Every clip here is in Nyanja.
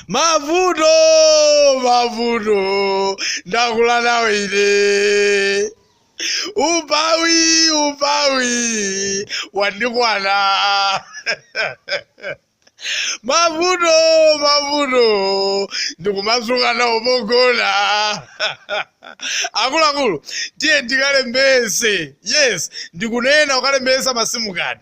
Mavuto, mavuto, ndakula nawo ine. Umphawi, umphawi wandikwana. Mavuto, mavuto, ndikumadzuka nawo pogona. Akuluakulu, tiye tikalembese. Yes, ndikunena kukalembesa ma SIM card.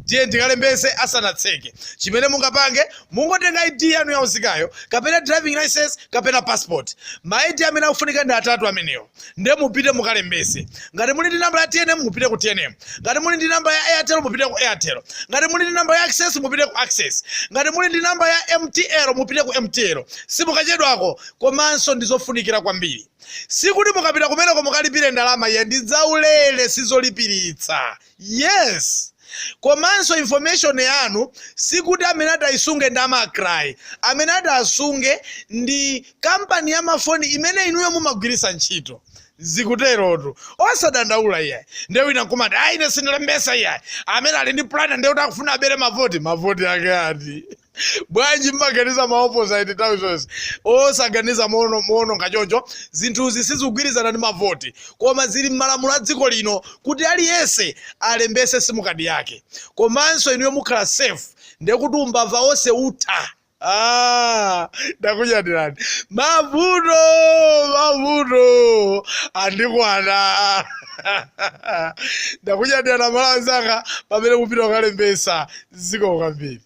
Tiye tikalembese asanatseke. Chimene mungapange, mungotenga ID yanu ya unzikayo, kapena driving license, kapena passport. Ma ID amene akufunika ndi atatu amenewo. Ndiye mupite mukalembese. Ngati muli ndi namba ya TNM, mupite ku TNM. Ngati muli ndi namba ya Airtel, mupite ku Airtel. Ngati muli ndi namba ya Access, mupite ku Access. Ngati muli ndi namba ya MTL, mupite ku MTL. Simukachedwako, komanso ndizofunikira kwambiri. Sikuti mukapita kumeneko mukalipire ndalama, iye ndi zaulere, sizolipiritsa. Yes. Komanso information yanu sikuti amene atayisunge ndi a MACRA. Amene atasunge ndi kampani ya mafoni imene inuyo mumagwiritsa ntchito. Zikuterotu, osadandaula iyayi. Ndiye wina nkumati, "Ayi, ine sindilembesa iyayi." Amene ali ndi plan ndiye kuti akufuna abere mavoti. Mavoti ake ati? Bwanji mmaganiza ma opposite nthawi zonse? Osaganiza moononga choncho. Zinthuzi sizikugwirizana ndi mavoti, koma zili m'malamulo a dziko lino kuti aliyense alembese SIM card yake. Komanso inuyo mukhala safe, ndiye kuti umbava onse utha. Ah, ndakunyadirani. Mavuto, mavuto andikwana. Ndakunyadirana, Malawi anzanga, pamene mupita kukalembesa. Zikomo kwambiri.